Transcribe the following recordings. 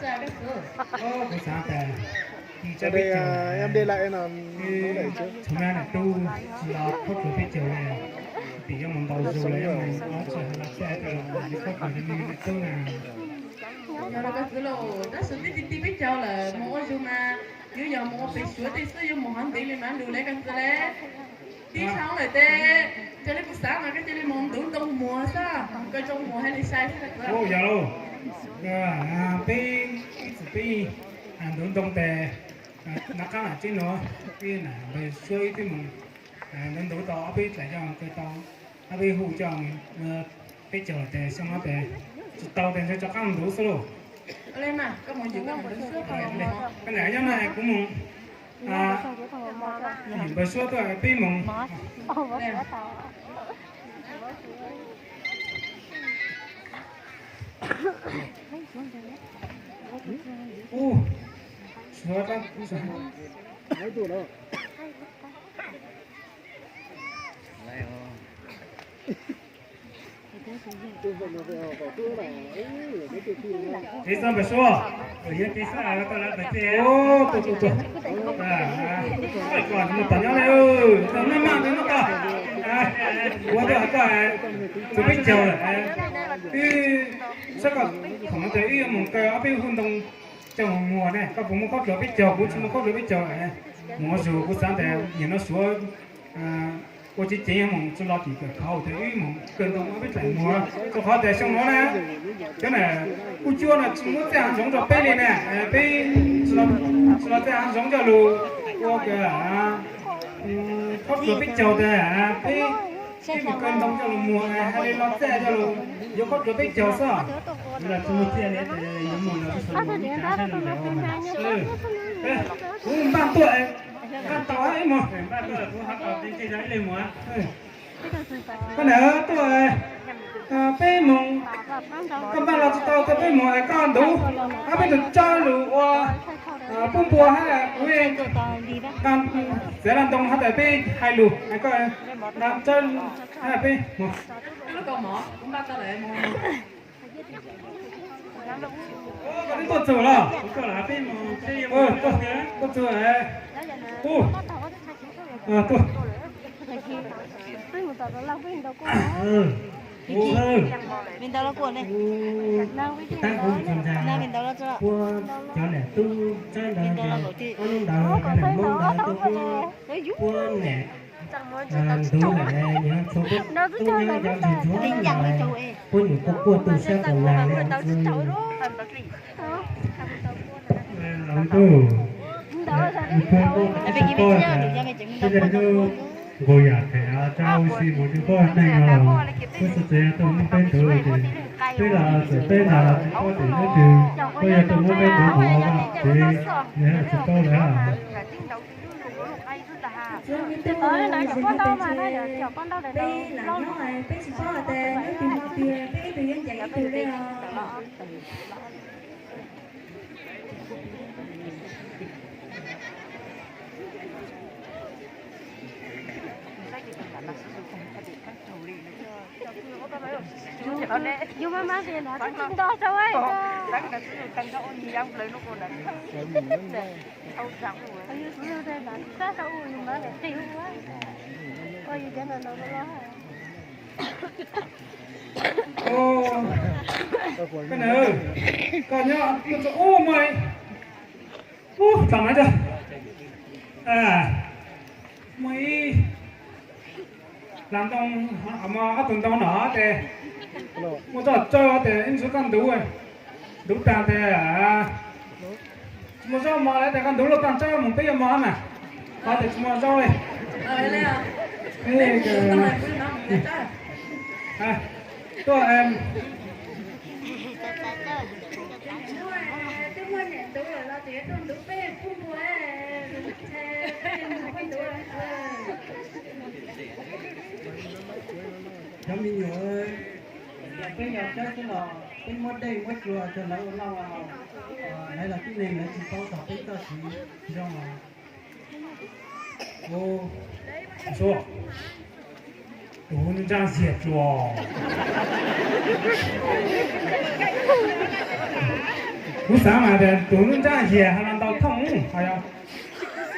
Kuv xav tas, tso peb caug, txhua me niam tub tsis los khaub dluav peb caug li, tim yuav mus ntaus zus los yuav mus ua tsis hais los txaj rau los khaub dluav li me niam tub na. Yog los koj txwv los, tab sis twb ti ti peb caug lawm, mus ua zus mas yuav yog mus ua pem Suav tej xwb, yuav mus hov ntev li mas lus li koj txwv li. Tib tshaj lawm tes, raws li kuv xav mas koj cia li mus ntuv ntoo muag xwb, mus koj zoo muag hais li sai thiab koj txwv. Yog lauj, peb ib txwm peb ntuv ntoo tes, nov qab lam tseeb no, peb na npawg Suab ib tib mus ntuv ntoo tau ob peb dlaim coj kawg tau, ob peb hu coj peb caug tes xyoo no tes tsis tau tes ntshe rov qab mus ntuv xwb lauj. Koj niam nyob no kuv mus, npawg Suab tuaj peb mus. Ub, Suab, kev xav npawg Suab, kev xav koj lawv pes tseg. Ub, tuaj tuaj tuaj, koj mus tom nyob li, noj maj noj tog, ua tuaj koj txug peb caug lawm. Wb saib koj khoom no tes wb yuav mus kaw ob peb hu ntoo coj mus muag ne, koj puas muaj khaub dluav peb caug? Kuv tsis muaj khaub dluav peb caug. Mus ua zus kuv xav tas nim no Suav ua tsev ceev mus tsis los tim kawm khau tes wb mus kaw ntoo ob peb dlaim muag, rau qhov tias xyoo no na cov na kuj cuab no tsis muab txaj hav zoov rau peb li na, peb tsis los txaj hav zoov coj lug ua khaub dluav peb caug tas peb, peb mus kaw ntoo coj lug muag hais li los txaj coj lug yuav khaub dluav peb caug xwb. Los tsis muaj txaj li yuav muag los tsis muag ib tsav saib no ntawd. Kuv npaj tuaj, npaj tau ib mos, npaj tuaj kuv ho tau ib leeg mus. Koj niam tuaj, peb mus, koj npaj los tsis tau, peb mus es koj ntuv, koj peb tus tsawb lug ua pub npua hab kuv txiav los ntoo hab tas peb hais lus es koj tsawb hab peb mus. Koj twb tuaj txug los? Tuaj txug, tuaj. Tab kuv tsis ntshai, puab cov niam tub tsawb ntawd, ob hnub ntawd cov niam Hmoob ntawd tuaj puab, puab niam ntxawm nyob txhua tub nyob cov ntsuag ntsuag, puab nyuam quaj quaj tu siab tas lag li. Los ntuj, kuv poj, peb cov ntuj nqus yam them tsa ua si mus rau poj neeg no los, peb txhua tsav yog tuaj muab peb ntuv ces peb los txawm peb los tsis paub tias nyob twg, peb yog tuaj muab peb ntuv mus ua vaj tsev, yog tsis paub lawm. Peb tsis paub hais tias nyob twg hmo twg peb ib tug yuav ncaim ib tug li os. Yus maj maj tias no twb tsis nto rau. Koj nyob ua mus ub, txom na, muaj ib las ntoo, ob tug ntoo no ces muaj txoj tsawb ces ib ntsis koj ntuv, ntuv tag ces tsis muaj zaub mov lawm ces koj ntuv lub toj tsawb mus peb yuav mov mas, qhov tias tsis muaj zaub li. Tuaj, cov me nyuam, peb yog cov xwb los peb muab dej muab cua rau lawv ua noj, lawv los tib neeg lawv tsis paub txog peb txoj kev zoo. Tus ntsa xiam tsuas. Kuv xav mas tias tus nruab nrab yias hais los ntau thooj, ho yog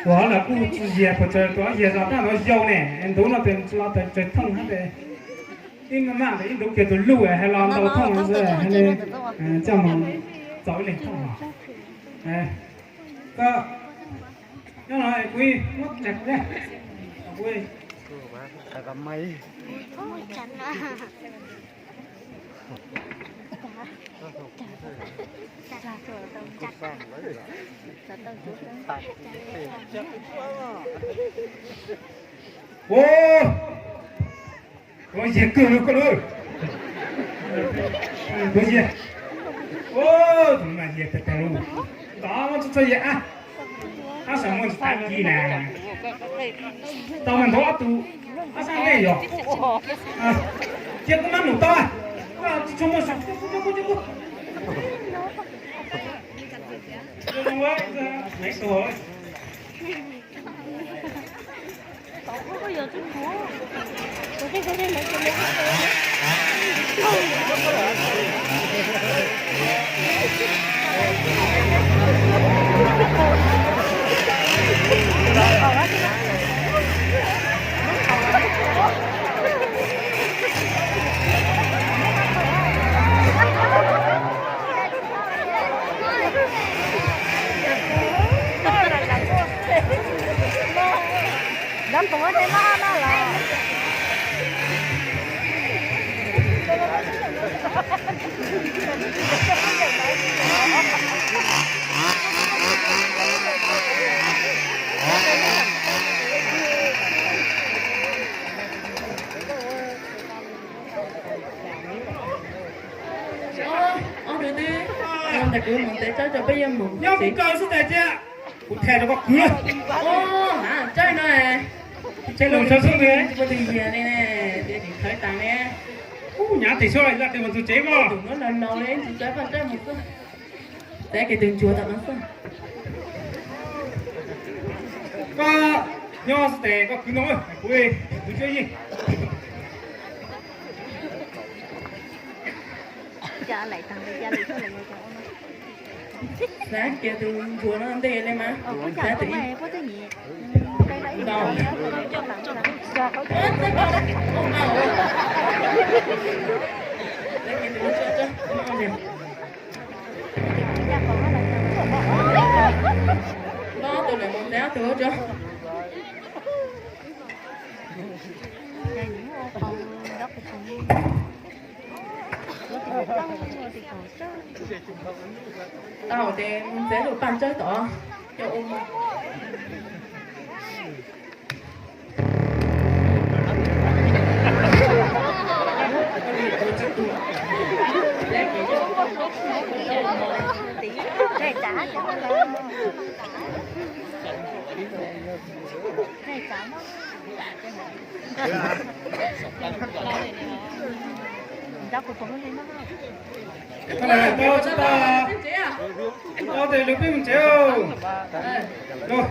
tus lawv kuj tsis yias, puas tsawg tus yias zog tag nrho yau ne, ntuv no tes los tes tsawg thooj hab tes ib maj mam tes ib ntuv kiag tus luj hais los ntau thooj xwb, hais li coj mus txaus ib leeg thooj os. Koj nyob no kuv muab tsa kuv, kuv Ua, ua yias kawg lawm koj lawm. Ua yias, ua, tus mas yias tag tag lawm. Tod muab txhua txhua yias ab, ab sam muaj tsis tas kis na. Tau mas ntov ob tug ab sab ntej yog. Cia kuv mab num tau, tsis tshua muaj su. Ob tug twb, ntawm kuv mus ntev tsaib rau peb yuav mus. Nyob kuv kaw xwb tas cia, kuv them rau koj kwv lawm. Tsaib no, tsaib los tsaib xwb, ua tus yias ne, tias tsis khawv tas ne. Ub, nyav tes suab laj tes mus tus tsev mog. Tus no laus laus li, tsis tau paj tsaib mus xwb. Txav kiag tus ntsuag tom no xwb. Koj nyob xwb tes koj kwv no, kuv, kuv tsuab yeej. Xav kiag tus ntsuag no ntej li mas. Ob tug lawm mus ntev ob tug tso. Tau ces mus ntxeev lub paj tsawb tod, coj ua mus. Tau tsis tau? Tau ces lwm peb mus tsev. Tsaus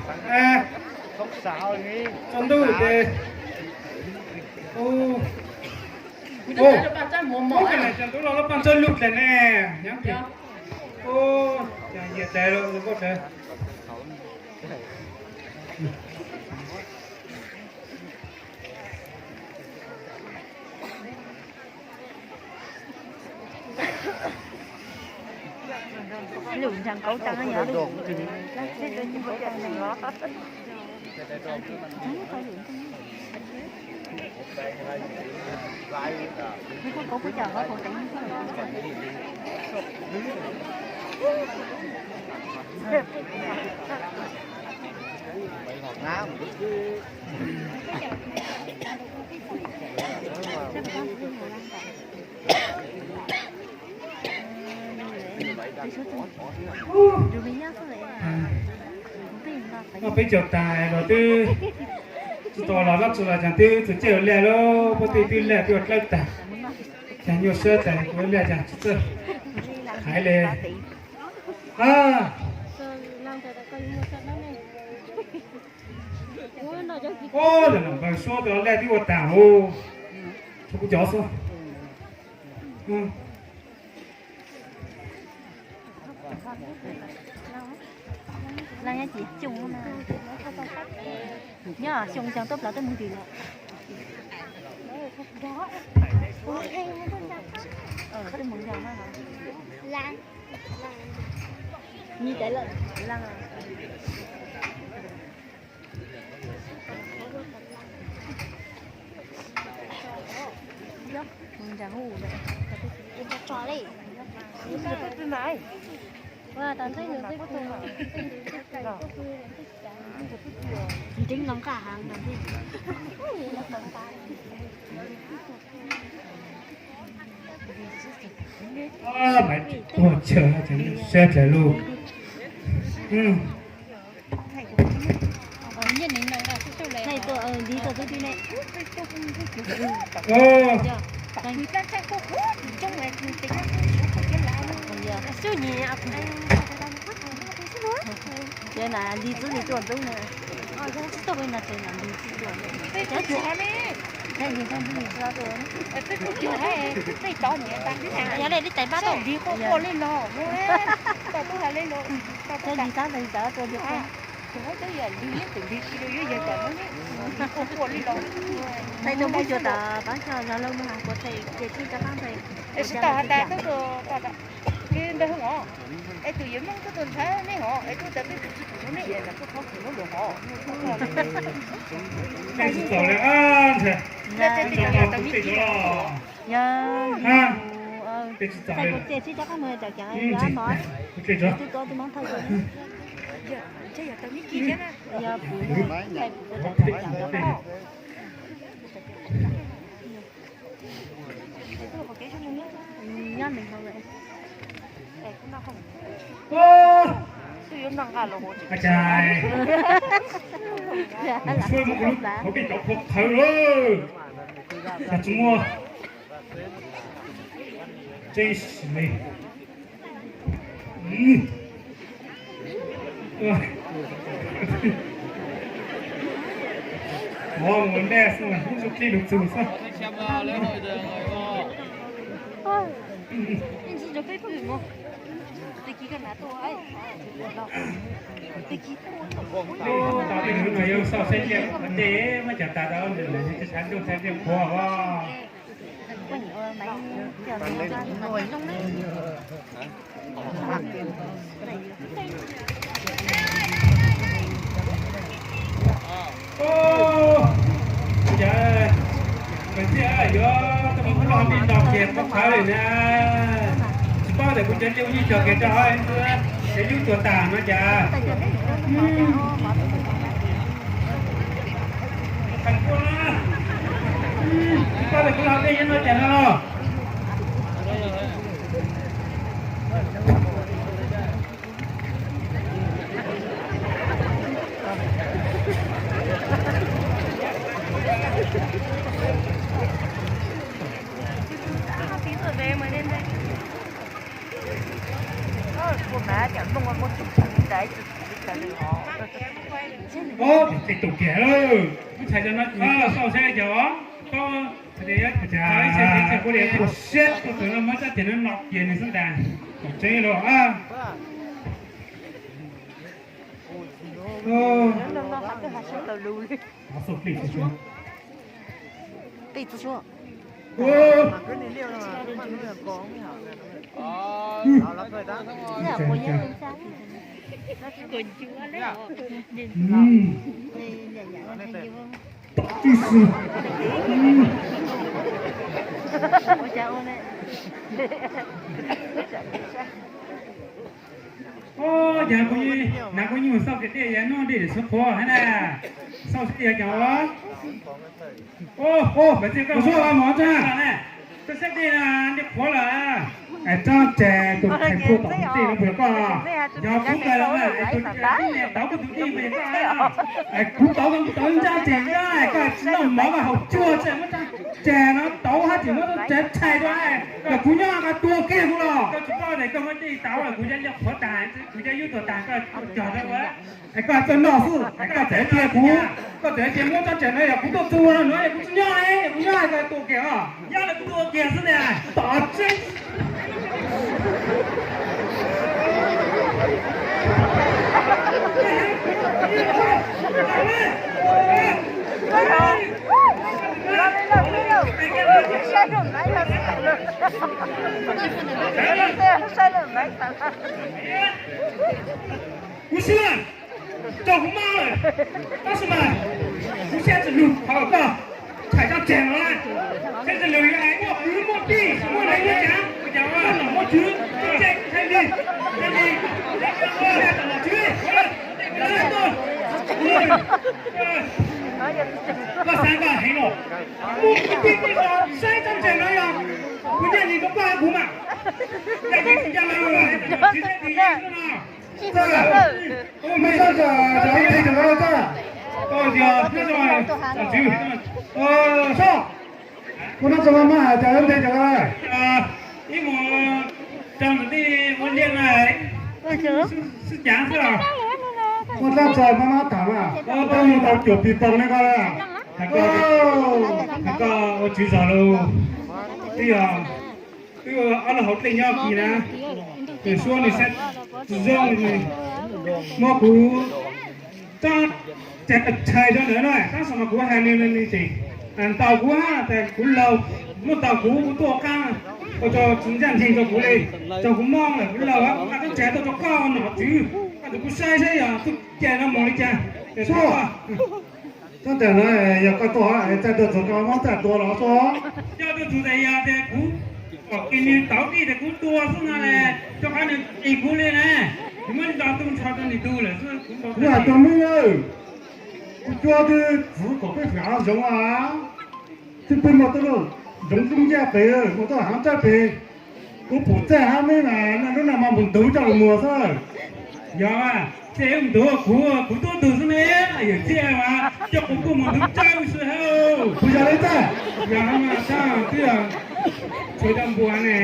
ntuj ces, muab koj niam tsaus ntuj los lub paj tsawb lug dlawg ne. Nyob, cas yias dlawg lawm, nkauj dlawg. Lwm ntshav kauv tag no yog lwm, lwm kauv tag no. Noj peb caug tas los twb tsis tau los lab tsu los cas twb txog caij ua liaj lawm, puab tej twb liaj twb ua dlawb tag, cas nyuaj siab tas kuv liaj cas tsis txawj hais li. Ub, npawg Suab tus liaj twb ua tag huv, tshuav kuv cov xwb. Laj nyob tsis xyoo na. Nyob xyoo xyoo tuaj plaws tuaj mus ntws lawm. Tuaj mus ntws na. Nyi tes lawm. Laj. Ua tau ntxeb nws twb tu. Nws twb nqaj heev. Tuag chaw sab dlawg lug. Ces na li txwb li tuaj ntub na. Yog li li tais pab tau li los, li tab li tab tuaj li. Thaij tuaj pub cuag tas pab xyog zog lauj no, kuv thaij ces tsis rov qab nthaij. Es sib tau has tas tub tus ntawd hwj os. Es tus yuav Hmoob tub tus ntxhais nej hos, es tub tas peb tus tsis tus nej es kuj thov kuv lub lus hos. Tsis txaus li, tsis txaus li. Yog, thaij kuv ces tsis rov qab mus cov ceev no. Twb tuav tus mob thawj yog tau mi kis thiab na. Yog kuv thaij kuv cov ceev no. Nyob nws hauv lawm. Ua cas kuv suab muab kuv lub hauv pij tauv qhuav qhawv lawm, cas tsis muaj. Tseeb sim li. Ua mus nej xwb mas hnub zoo dlej lug txug xwb. Tab peb hnub no yuav xauj saib ntiaj qhuav dej, muab cov tas rau ntawm lawv tsis tshav ntuj tshav ntiaj qhuav os. Cov kwv tij yuav tuaj mus pub loj pij nto kiag qhov qhawv li na. Tsis paub tias kuv cov liaj ua yeej cog kiag rau hauv xwb, ces yub tuag tas no cas. Tsis paub tias kuv loj pij nyob no cas no los. Ub, tej tus kiag lawm, lub tshais cov no xauj saib cov, ua siab tus no muab rab riam no no kiag nws xwb tas, kom tseeb los. Tom tib si. Ub, cas kuv, nav kuv nyuj xauj kev dej, yog noj dej tsis qhuav hab na. Xauj saib yog cas ua. Ub, ub, Maiv Txiaj, koj suab mov tsa, koj saib dej na, dej qhuav lawm. Es Tsab Tes tus thais phua tom tus dej no puas yog koj? Yog kuv kawg los na, es tus tauv koj tus dej puas yog koj? Es kuv tauv, kuv tauv Tsab Tes na, koj tsis noj mov koj haus cuag tseem muab Tsab Tes no tauv hab tseem muab Tsab Tes thais rau, yog kuv nyob koj tua kiag kuv los. Koj tsis paub tias koj muab dej tauv kuv cov liaj qhuav tas, kuv cov yub tuag tas koj cog rau. Es koj txawj noj xwb, es koj txawm tias kuv, koj txawm tias muab Tsab Tes no yog kuv tuaj txug no yog kuv tsis nyob, yog kuv nyob koj tua kiag os. Nyob los kuv tua kiag xwb tiag. Tom tseeb. Kuv xwb, rau kuv mob lawm, tab sis mas kuv xav tsis lug qhov koj thaij tso tseg no, xav tsis lug yog hais muaj kwv muaj tij muaj neej muaj tsav, muaj cov nom muaj tswv, tso tseg kuv hais li, hais li, koj xav koj heev los, muaj kwv tij tij laug saib tso tseg no yog kuv nyiaj nyiam koj pab kuv mas, yog kuv tsis nco lawv, tsis teb tis yeej no. Txawj, muaj txawj, cov nthe cov lawv txawj. Soj, muaj nab txawj maj maj hais cov nthe cov lawv. Ib mus rau ntawm tej ua liaj na, xwb cav xwb os. Muaj nab txawj maj maj tham mas, koj mus tau cuam pis poos ne koj. Hais koj ua tswv zos lawm, twb yog wb ob lub hauv dlej nyob kis na, nws suab nws saib tsis zoo, muab kuv tso tseg tshais rau ntawd na, tab sis mas kuv hais li no li ces ntaus kuv hab tas kuv laug, muab ntaus kuv, kuv tuaj qab ua rau tsis ncaj ncees rau kuv li, rau kuv mob lawm kuv laug hab, kuv qab tso tseg tuaj rau koj nom tswv, koj tus kuv saib saib yog txuj ci no mus li cas. Txhob tas no, yog koj tuaj es txaij tuaj txug koj mob txaij tua los txhob. Coj tuaj txug tas yog tias kuv kom kis nws tauv dij tas kuv tua xwb no las, rau qhov nws ris kuv li na, nws muab nto tu nrho rau nws tug lawm xwb. Kuv hais rau meb, kuv cuab twb txwv kom peb fwm hav zoov a, twb peb muaj tuaj zoov dub ncaj pem, muaj tuaj hav tsaib pem. Kuv pum txaij hab meb mas lub nag hmo mus ntuv coj los muag xwb. Yog, txij wb mus ntuv kuv, kuv tub tug xwb ne, yawm txij mas coj kuv kuj mus ntuv tsaib wb xwb hab. Kuv yog li txaij, yog hab mas txhob twb tshuav cov npua ne.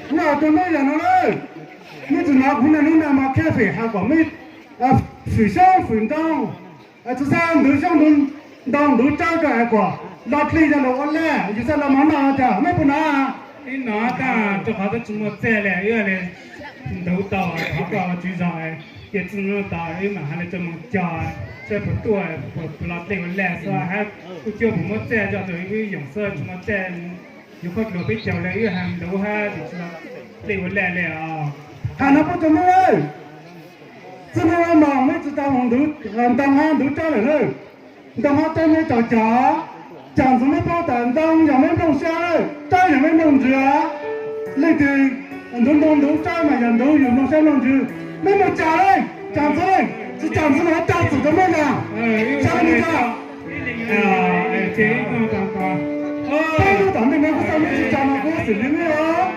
Kuv hais rau meb yam no na, meb tsis hnov kuv niaj hnub nag hmo khiav fem has kom meb fwm xyoob fwm ntoo, tsis xav ntuv xyoob ntuv ntoo ntuv tsaib rau es kom lo dlig yog lug ua laj, yus xav los mov noj cas meb puas hnov? Wb hnov tag rau qhov twb tsis muaj txaij li, wb li ntuv tau qhov koj ua tswv zos, cia txij hnub no tod wb mam hais li tso mus cog saib puas tuaj, puas lo dlig ua laj xwb hab. Kuj cuab puas muab txaij rau tus wb yoom xwb, tsis muaj txaij, yuav qhuab dluag peb caug li wb hais ntuv hab tsis lo dlig ua laj li os. Hais no puab rau meb, txij hnub no mog meb tsis tau mus ntuv ntoo hab ntuv tsaib lawm na. Ntoo hab tsaib meb tau cog, cas ntxov meb paub tas ntoo yog meb nplooj xyab, tsaib yog meb nplooj ntsws. Leej twg ntuv ntoo ntuv tsaib mas yog ntuv yus nplooj xyab nplooj ntsws. Meb mus cas leej, cas ntxov leej, tsis cas ntxov mas tau txim rau mej ntag. Tsa li tsa. Peb lub tom mej no kuj tau mej tsis cas mas kuv xwm li mej os.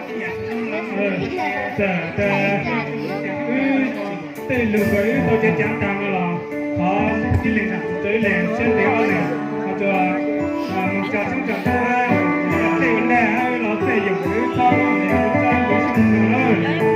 Tej lug kws wb tau caiv caiv tas no los thov cia li nam txug rau wb le siab ntev ob leeg, ho tsuas mus tsa tshoob tsa ntoo hab, tej ua laj hab los tej yoom wb txhob txhob ntuv xyoob ntuv ntoo lawm.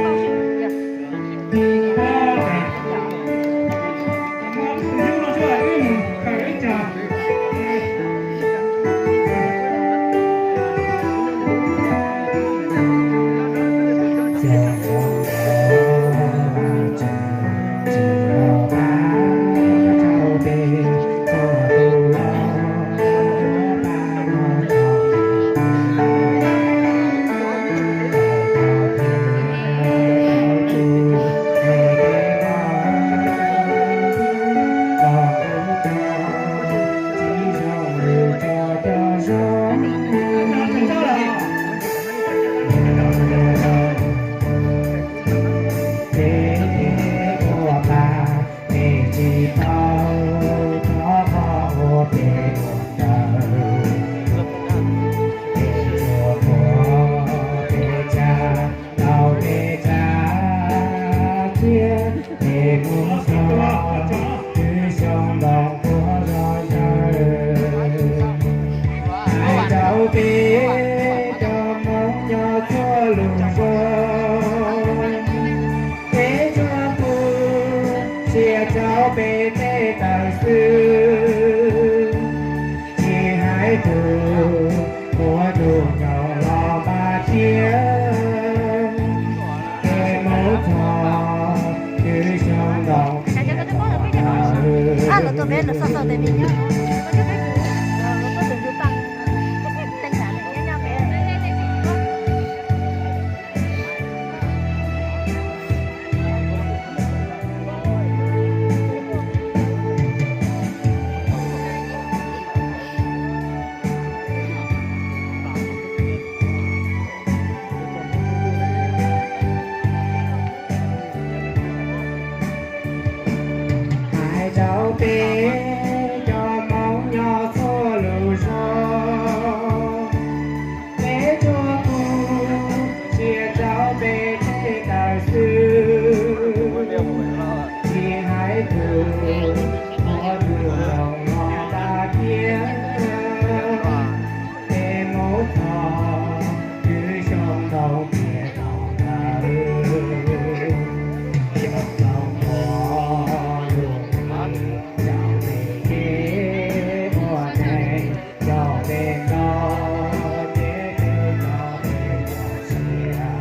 Hais rau peb cov Hmoob nyob txhua lub zos, peb tsuas pub sia rau peb tej tawm xwb, tsis hais tus muaj tus nyob los npaj thiab, kev mob txog twb xyoo ntoo. Tau tias tau ntawd, cov tau qhov lus, cov peb kev ua neej, cov peb nrog ces peb cov peb cov siab,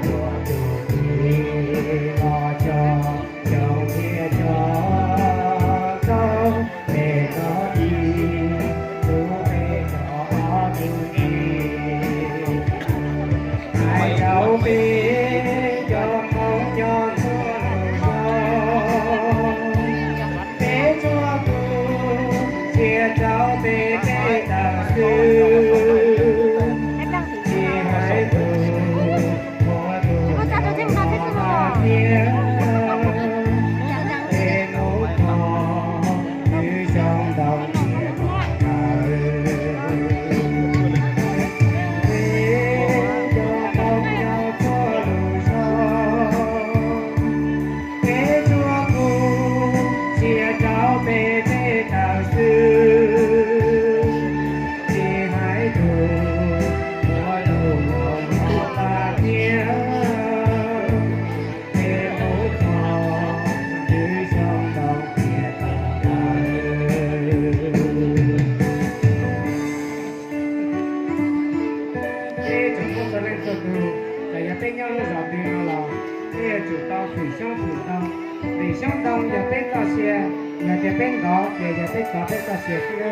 ua tus txiv los cog coob thiab cog zoo, peb cov txiv hlub peb cov ob tug txiv. Hais rau peb cov Hmoob nyob txhua lub zos, peb tsuas hlub tsis yog rau peb peb tawm xwb, tsis hais tus muaj tus thiab, peb Hmoob txhua lub xyoo ntau tias tau ntawd. Peb cov Hmoob nyob txhua lub zos, peb tsuas hlub tsis yog rau peb peb tawm xwb, tsis hais tus muaj tus los tag thiab, peb Hmoob txhua lub xyoo ntau tias tau ntawd. Peb tsoom Hmoob txhua leej txhua tus, txawm yog peb nyob lub zos twg no los peb yuav tsum tau fwm xyoob fwm ntoo, vim xyoob ntoo yog peb txoj sia, yog tias peb ntov ces yog peb ntov peb txoj sia xwb.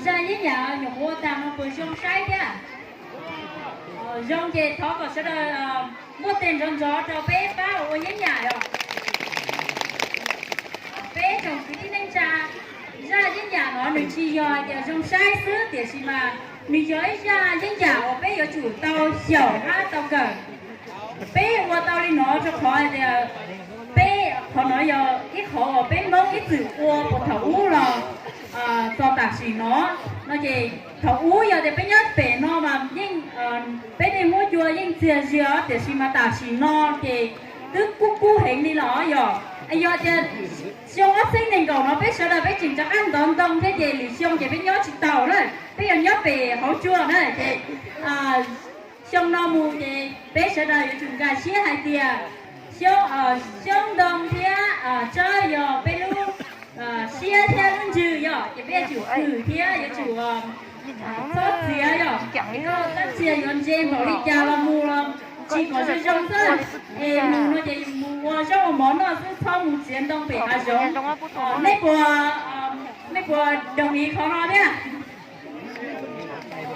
Zaj yeeb yam nyuam qhuav ua tag no puas zoo saib thiab? Zoo ces thov kom sawv daws muaj tes nrov nrov rau peb pab ua yeeb yam os. Peb tsoom kwv tij neej tsa, zaj yeeb yam no nws tsis yog hais tias zoo saib xwb, tiam sis mas nws yog ib zaj yeeb yam uas peb yuav tsum tau xyaum hab tau kawm. Peb ua tau li no rau qhov hais tias peb, qhov no yog ib qhov uas peb Hmoob ib txwm ua puag thaum ub los txog tam sim no. No ces thaum ub yog tias peb nyob pem no mas yeej, peb tej huab cua yeej txiag ziag, tiam sis mas tam sim no ces twb kub kub heev li los yog. Yog tias xyoo ob txhiab nees nkaum no peb sawv daws peb tseem rov qab ntov ntoo thiab ces lwm xyoo ces peb nyob tsis taus na, peb yuav nyob pem hauv tsua na ces xyoo no mus ces peb sawv daws yuav tsum nkag siab hais tias xyoob ntoo thiab tsawb yog peb lub siab thiab lub ntsws yog ces peb yuav tsum hwm thiab yuav tsum txhob txiav yog, txhob txiav yuav ntse npaum li cas los mus los tsis kom zoo zoo xwb. Es mus no ces mus ua zaub ua mov noj xwb, txhob mus txiav ntoo pem hav zoov. Nej puas, nej puas đồng ý qhov no thiab?